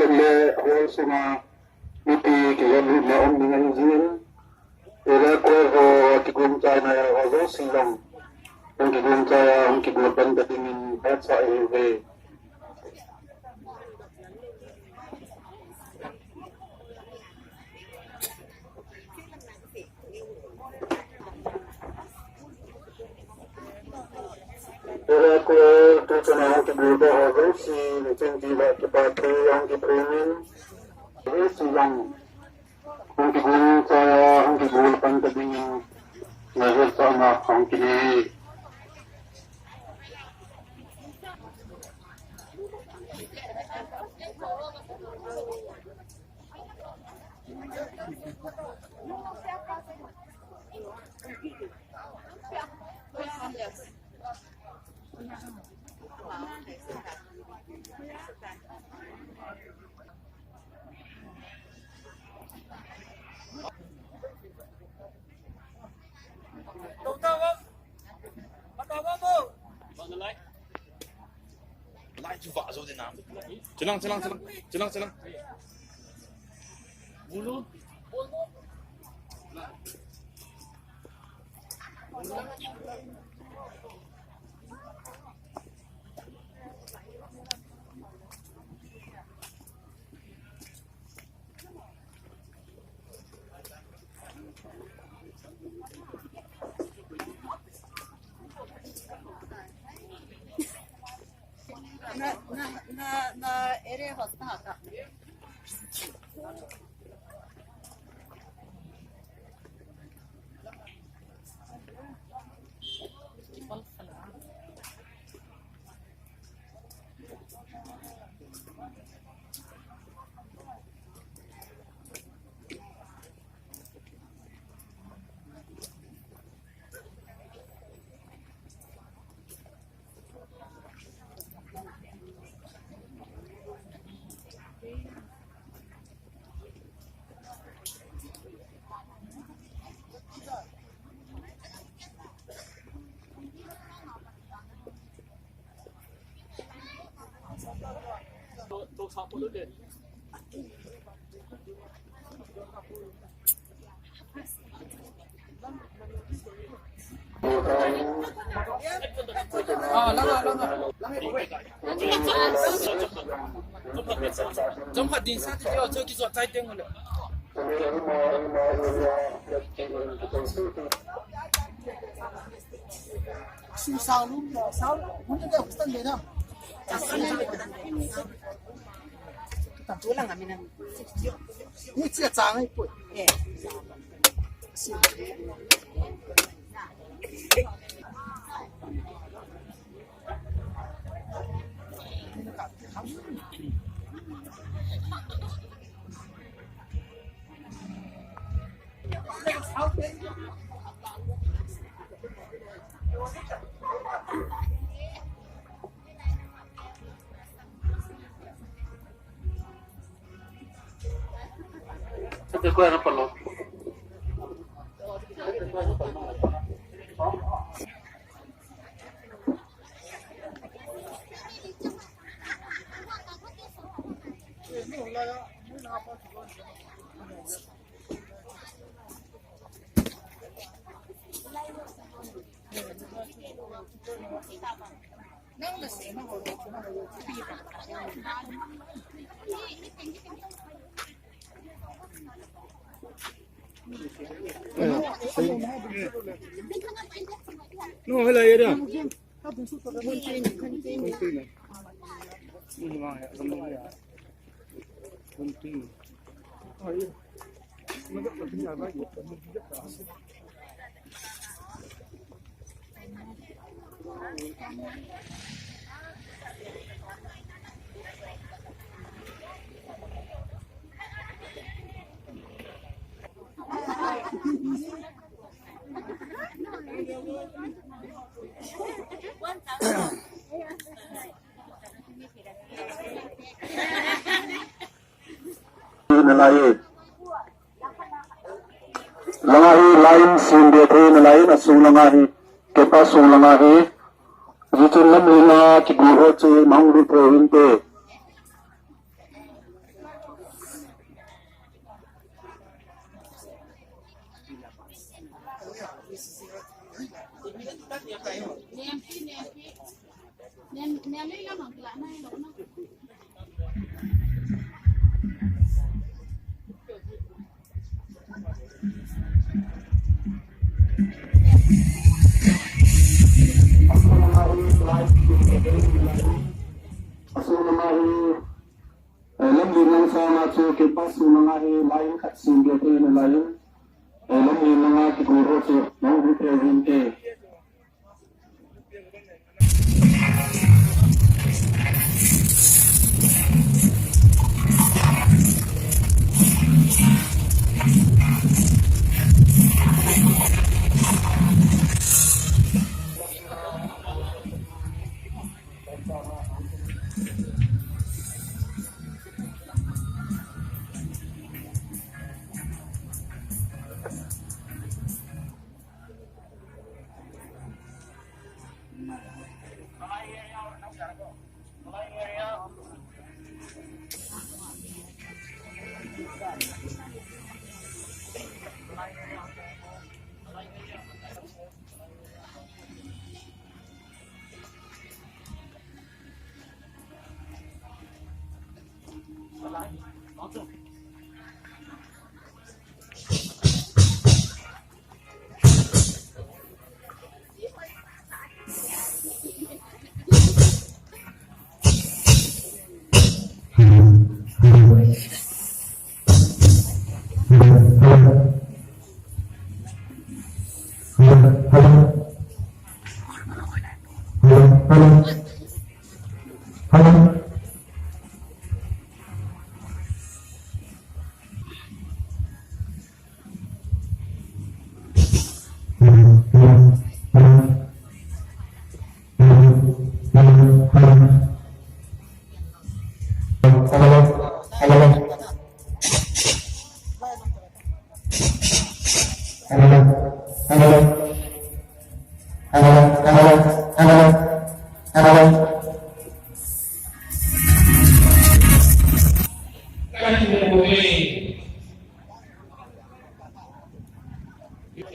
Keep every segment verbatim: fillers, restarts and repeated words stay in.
le hall sunga mipi kigamlutna um ding ahi jin. Area code ho kigong chaina ho jouse jong hung kigong chai a, hung kigol pan ta dingin hetsah ahiuve. Area code tuchana hung kibulba ho jouse, niching tila kipathu hung kiphongin, jouse jong hung kigong chai a, hung kigol pan ta dingin, ngaichatna hung kinei. Lai chu vah jo ding nam. Chilang, chilang, chilang. Chilang, chilang. Bulu. Na, na, na, na area hosta ka. Chomkhat ding sa ti jo, cho ki jo chai teng le. Su sao lu, sao lu, hun de stand de na. Tantu lang amin ang. Ni chia chang ai pui. Eh. No, hala, area. Nalai. Langa hi line sin de the nalai na sung langa hi. Kepa sung langa hi. Jichun lam lina ki gu ho che mahung lut ho hinte. Lamlen lang sanga chu kipa su langa hi line khat sim ge te na line. Lamlen langa kiguro chu nang hu te hin te.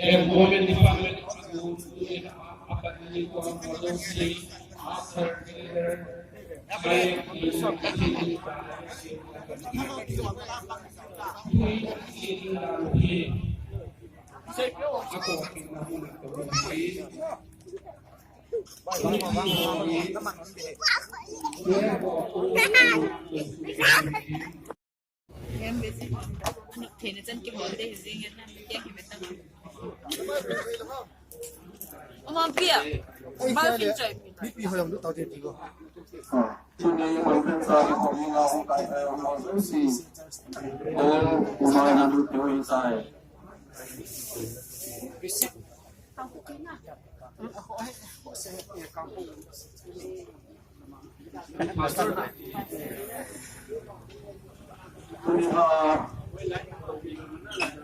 Employment Department, Tuni a,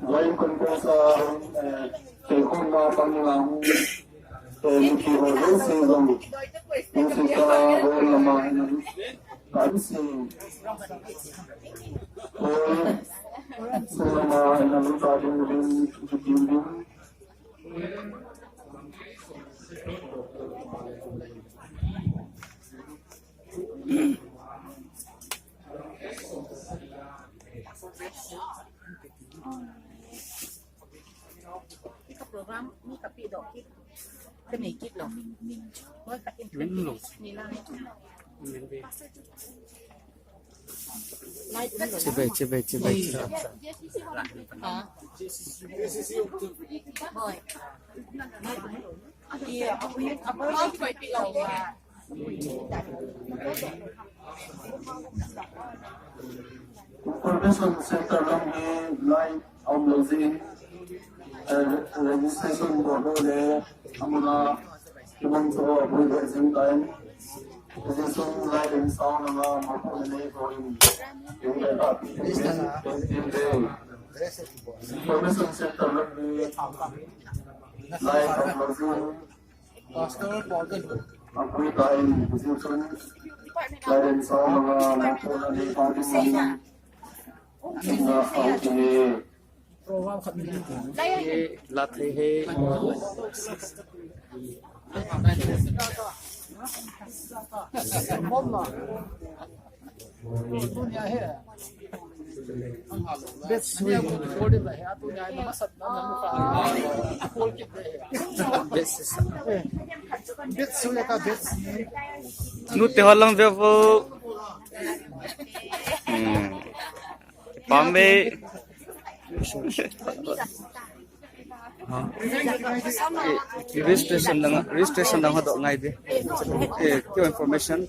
Joint Conference a, eh, keikhomna pang lang, eh, mipi ho jouse jong, jouse sa hall lama hin, kan si, hall, hall lama hin, ka ding ding, ding ding. Ka program ni ka pi doh kit, ka nei kit lou. Hoi ka interest ni la. Chibai, chibai, chibai, chibai. Ha? Hoi. Information Center lam hi line aum lou jeh in, eh, registration bol lou le, amuna, kimang to, bol le jing time. Registration line in sound langa, mapu le nei ko in. Yung kaya, Information Center lam hi line aum lou jeh in, Pastor Paul kan. Apui tain, position, guidance, ah, mga, mga, mga, mga, mga, mga, mga, Program khat ni. He, la thei he. Tunia he. Best sui. Tunia he, tunia he, masat na, na, na. Best. Best sui ka best. Nu te ho lang ve vo. Hmm. Pame. Registration dang, registration dang hadoh ngai di. Eh, keiho information.